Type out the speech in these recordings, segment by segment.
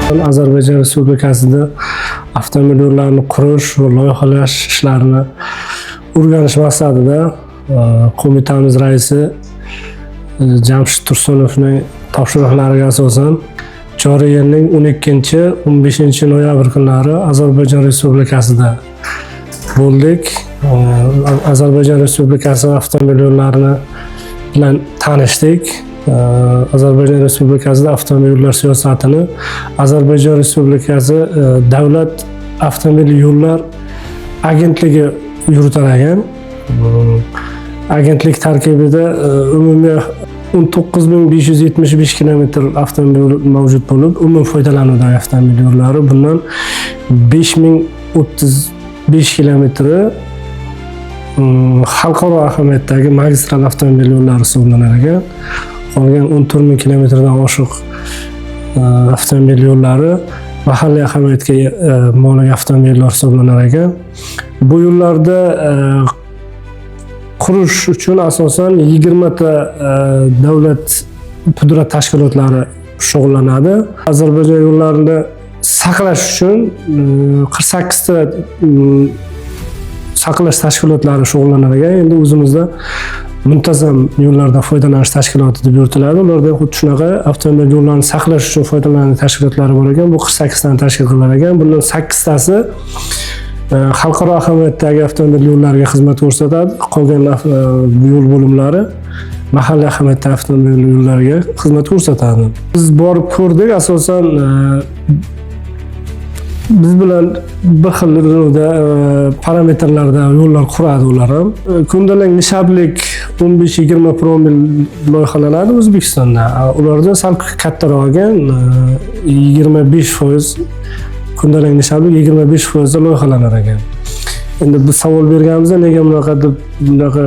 Ozarbayjon Respublikasida avtomobil yo'llarini qurish va loyihalash ishlarini o'rganish maqsadida qo'mitamiz raisi Jamshid Tursunovning topshiriqlariga asosan joriy yilning 12, 15 noyabr kunlari Ozarbayjon Respublikasida bo'ldik. Ozarbayjon Respublikasi avtomobil yo'llarini bilan tanishdik. Ozarbayjon Respublikasida avtomobil yo'llar siyosatini Ozarbayjon Respublikasi Davlat avtomobil yo'llar agentligi yuritar ekan. Agentlik tarkibida umumiy 19 575 kilometr avtomobil yo'li mavjud bo'lib, umumiy foydalanuvdagi avtomobil yo'llari, bundan 5035 kilometri xalqaro ahamiyatdagi magistral avtomobil yo'llari hisoblanar ekan. Qolgan 14 ming kilometrdan oshiq avtomobil yo'llari mahalliy ahamiyatga molik avtomobil yo'llar hisoblanar ekan. Bu yo'llarda qurish uchun asosan 20 ta davlat pudrat tashkilotlari shug'ullanadi. Ozarbayjon yo'llarini saqlash uchun 48 ta saqlash tashkilotlari shug'ullanar ekan. Endi o'zimizda muntazam yo'llardan foydalanish tashkiloti deb yuritiladi. Ularda xuddi shunaqa avtomobil yo'llarini saqlash uchun foydalanadigan tashkilotlari bor ekan. Bu 48 tani tashkil qilar ekan. Bundan 8 tasi xalqaro ahamiyatdagi avtomobil yo'llariga xizmat ko'rsatadi. Qolgan yo'l bo'limlari mahalliy ahamiyatdagi avtomobil yo'llariga xizmat ko'rsatadi. Biz borib ko'rdik, asosan biz bilan bir xil parametrlarda yo'llar quradi ular ham. Ko'ndalang nishablik 15-20 promil loyihalanadi O'zbekistonda. Ularda sal kattaroq ekan, 25%, ko'ndalang nishablik 25 foizda loyihalanar ekan. Endi biz savol berganimizda, nega bunaqa deb, bunaqa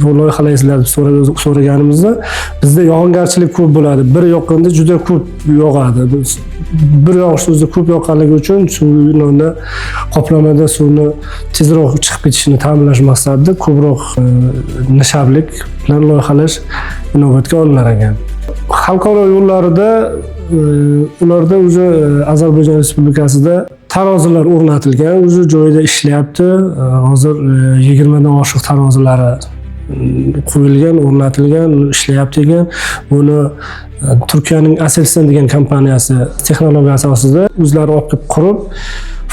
bu loyihalaysizlar deb so'raganimizda, bizda yog'ingarchilik ko'p bo'ladi. Bir yoqqanda juda ko'p yog'adi. Bir yog'ishni o'zida ko'p yoqqanligi uchun suvni qoplamada suvni tezroq chiqib ketishini ta'minlash maqsadida ko'proq nishablik bilan loyihalash inobatga olinar ekan. Xalqaro yo'llarida ularda уже Ozarbayjon Respublikasida tarozilar o'rnatilgan, уже joyida ishlayapti. Hozir 20 dan oshiq tarozilari qo'yilgan, o'rnatilgan, ishlayapti ekan. Buni Turkiyaning Aselsan degan kompaniyasi texnologiya asosida o'zlari olib kelib qurib,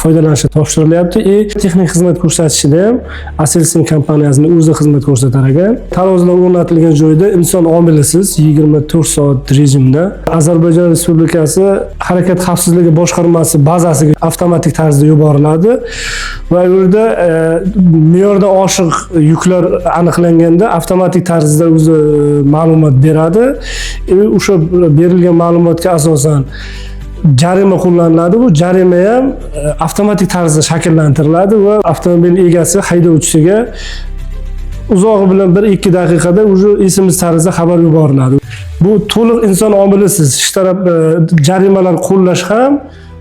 foydalanishga topshirilyapti и texnik xizmat ko'rsatishida ham Aselsan kompaniyasini o'zi xizmat ko'rsatar ekan. Tarozilar o'rnatilgan joyda inson omilisiz 24 soat rejimda Ozarbayjon Respublikasi harakat xavfsizligi boshqarmasi bazasiga avtomatik tarzda yuboriladi va u yerda me'yordan oshiq yuklar aniqlanganda avtomatik tarzda o'zi ma'lumot beradi. O'sha berilgan ma'lumotga asosan jarima qo'llaniladi. Bu jarima ham avtomatik tarzda shakllantiriladi va avtomobil egasi, haydovchisiga uzog'i bilan 1-2 daqiqada уже SMS tarzda xabar yuboriladi. Bu to'liq inson omilisiz shtaraf, jarimalar qo'llash ham,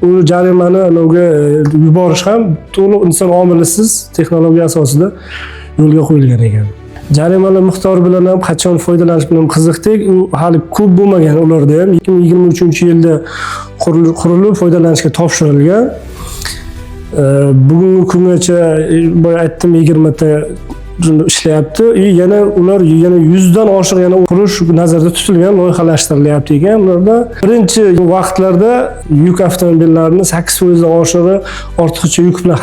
u jarimani anaviga yuborish ham to'liq inson omilisiz texnologiya asosida yo'lga qo'yilgan ekan. Jarimalar miqdori bilan ham, qachon foydalanish bilan qiziqdik. U hali ko'p bo'lmagan ularda ham. 2023 yilda qurilib foydalanishga topshirilgan. Bugungi kungacha boya aytdim, 20 ta ishlayapti и yana ular yana 100 dan oshiq yana qurish nazarda tutilgan, loyihalashtirilyapti ekan. Ularda birinchi vaqtlarda yuk avtomobillarini 8 foizdan oshig'i ortiqcha yuk bilan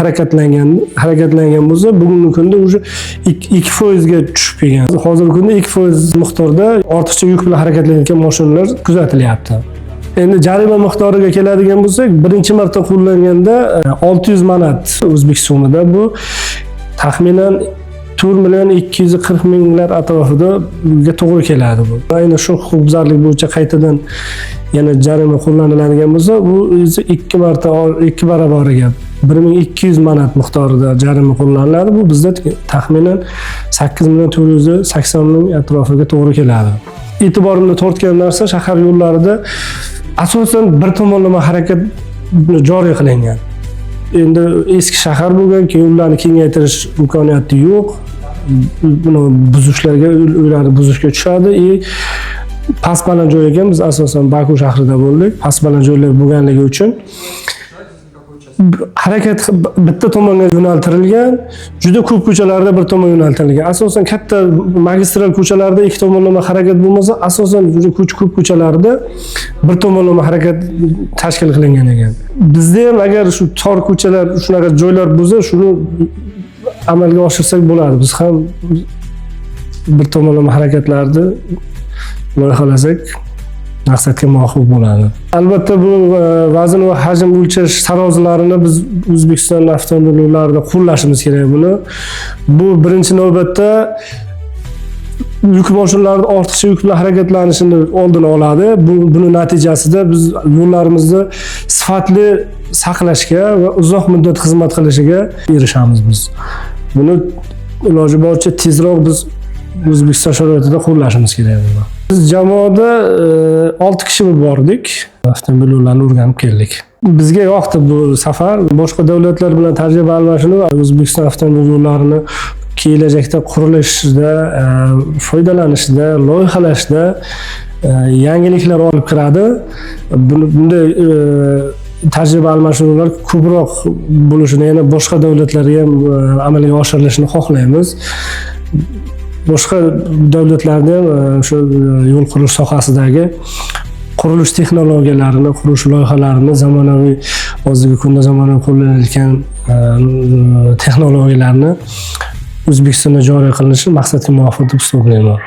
harakatlangan bo'lsa, bugungi kunda уже 2 foizga tushib kelgan. Hozirgi kunda 2% miqdorda ortiqcha yuk bilan harakatlanayotgan mashinalar kuzatilyapti. Endi jarima miqdoriga keladigan bo'lsak, birinchi marta qo'llanganda 600 manat, o'zbek so'mida bu taxminan 4 million 240 minglar atrofida to'g'ri keladi bu. Ayni shu huquqbuzarlik bo'yicha qaytadan yana jarima qo'llaniladigan bo'lsa, bu o'zi ikki marta, ikki barabariga, 1200 manat miqdorida jarima qo'llaniladi. Bu bizda taxminan 8 million 480 ming atrofiga to'g'ri keladi. E'tiborimni tortgan narsa, shahar yo'llarida asosan bir tomonlama harakat joriy qilingan. Endi eski shahar bo'lgan, keyin ularni kengaytirish imkoniyati yo'q. Buni buzishlarga, uylarni buzishga tushadi и Past baland joy ekan, biz asosan Baku shahrida bo'ldik. Past baland joylar bo'lganligi uchun harakat bitta tomonga yo'naltirilgan, juda ko'p ko'chalarda bir tomonga yo'naltirilgan. Asosan katta magistral ko'chalarda ikki tomonlama harakat bo'lmasa, asosan juda ko'p ko'chalarda bir tomonlama harakat tashkil qilingan ekan. Bizda ham agar shu tor ko'chalar, shunaqa joylar bo'lsa, shuni amalga oshirsak bo'ladi. Biz ham bir tomonlama harakatlarni loyihalasak, maqsadga muvofiq bo'ladi. Albatta, bu vazn va hajm o'lchash tarozilarini biz O'zbekiston avtomobil yo'llarida qo'llashimiz kerak buni. Bu birinchi navbatda yuk mashinalarni ortiqcha yuk bilan harakatlanishini oldini oladi. Buni natijasida biz yo'llarimizni sifatli saqlashga va uzoq muddat xizmat qilishiga erishamiz biz. Buni iloji boricha tezroq biz O'zbekiston sharoitida qo'llashimiz kerak buni. Biz jamoada 6 kishi bo'lib bordik. Avtomobil yo'llarini o'rganib keldik. Bizga yoqdi bu safar. Boshqa davlatlar bilan tajriba almashinuv O'zbekiston avtomobil yo'llarini kelajakda qurilishida, foydalanishda, loyihalashda yangiliklar olib kiradi. Bunday tajriba almashinuvlar ko'proq bo'lishini, yana boshqa davlatlarga ham amalga oshirilishini xohlaymiz. Boshqa davlatlarda ham o'sha yo'l qurilish sohasidagi qurilish texnologiyalarini, qurilish loyihalarini zamonaviy, hozirgi kunda zamonaviy qo'llanilayotgan texnologiyalarni O'zbekistonda joriy qilinishi maqsadga muvofiq deb hisoblayman.